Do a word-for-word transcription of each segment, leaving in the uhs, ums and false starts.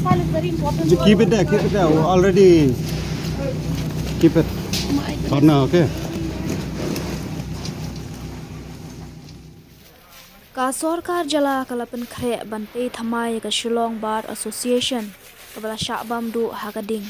Keep it there, keep it there. Already keep it. For now, okay. Ka sorkar jylla ka la pynkhreh ban tei thymmai ïa ka Shillong Bar Association kaba la shah bam duh ha ka ding.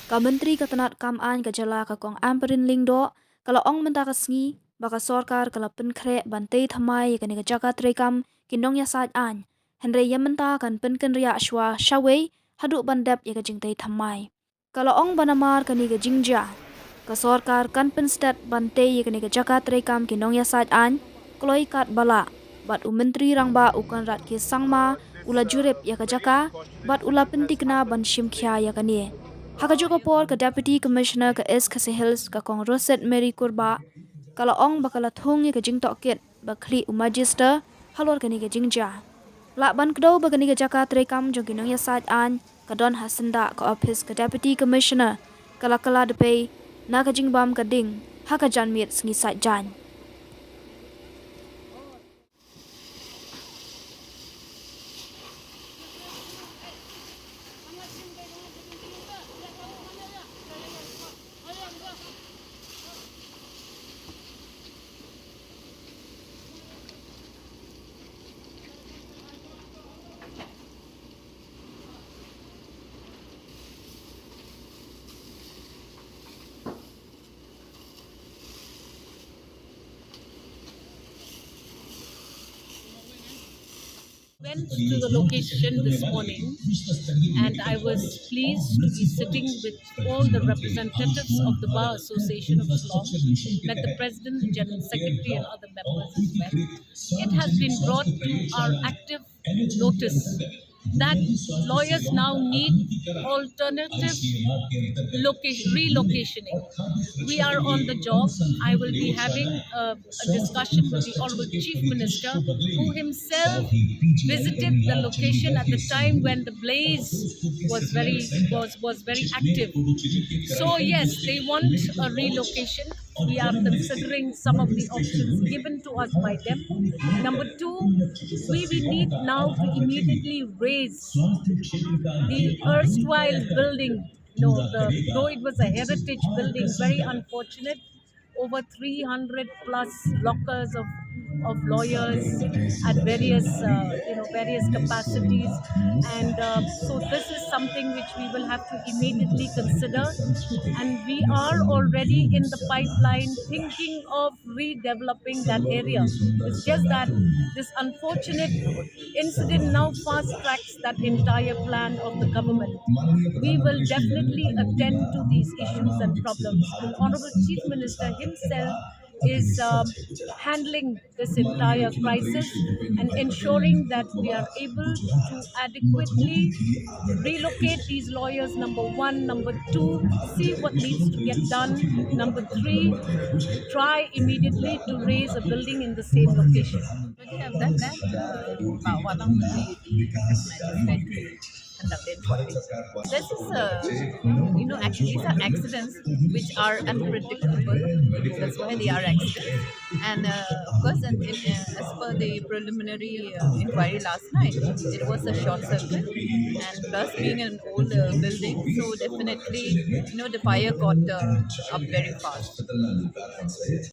Ka Myntri ka tnad kam aiñ ka jylla ka Kong Ampareen Lyngdoh ka la ong mynta ka sngi ba ka sorkar ka la pynkhreh ban tei thymmai ïa kane ka jaka treikam ki nongïasaid aiñ. Hynrei ïa mynta kan pynkynriah shuwa shawei haduh ban dep ïa ka jingtei thymmai. Ka la ong ba namar kane ka jingjia, ka sorkar kan pynstet ban tei ïa kane ka jaka treikam ki nongïasaid aiñ kloi kat ba lah, bad u Myntri Rangbah u Conrad K Sangma u la jurip ïa ka jaka bad u la pyntikna ban shim khia ïa kane. Ha kajuh ka por ka Deputy Commissioner ka East Khasi Hills ka Kong Roset Mary Kurbah ka la ong ba ka la thung ïa ka jingtohkit ba khlieh u Magister halor kane ka jingjia. Lah ban kdew ba kane ka jaka treikam jong ki nongïasaid aiñ ka don ha syndah ka ophis ka Deputy Commissioner, ka la kylla da pei na ka jingbam ka ding ha ka janmiet sngi Saitjaiñ. Went to the location this morning, and I was pleased to be sitting with all the representatives of the Bar Association of Shillong, met the president, the general secretary, and other members as well. It has been brought to our active notice that lawyers now need alternative location, relocationing. We are on the job. I will be having a, a discussion with the Honorable Chief Minister, who himself visited the location at the time when the blaze was very was was very active. So yes, they want a relocation. We are considering some of the options given to us by them. Number two, we, we need now to immediately raise the erstwhile building. No, the, though it was a heritage building, very unfortunate. Over three hundred plus lockers of of lawyers at various, uh, you know, various capacities, and uh, so this is something which we will have to immediately consider. And we are already in the pipeline thinking of redeveloping that area. It's just that this unfortunate incident now fast tracks that entire plan of the government. We will definitely attend to these issues and problems. The Honorable Chief Minister himself is uh, handling this entire crisis and ensuring that we are able to adequately relocate these lawyers, number one. Number two, see what needs to get done. Number three, try immediately to raise a building in the same location. Already have done that. Uh, one of the, the magistrate conducted for this. This is, uh, you know, actually, these are accidents which are unpredictable. That's why they are accidents. And uh, of course, and, and, uh, as per the preliminary uh, inquiry last night, it was a short circuit, and plus being an old uh, building, so definitely, you know, the fire got uh, up very fast.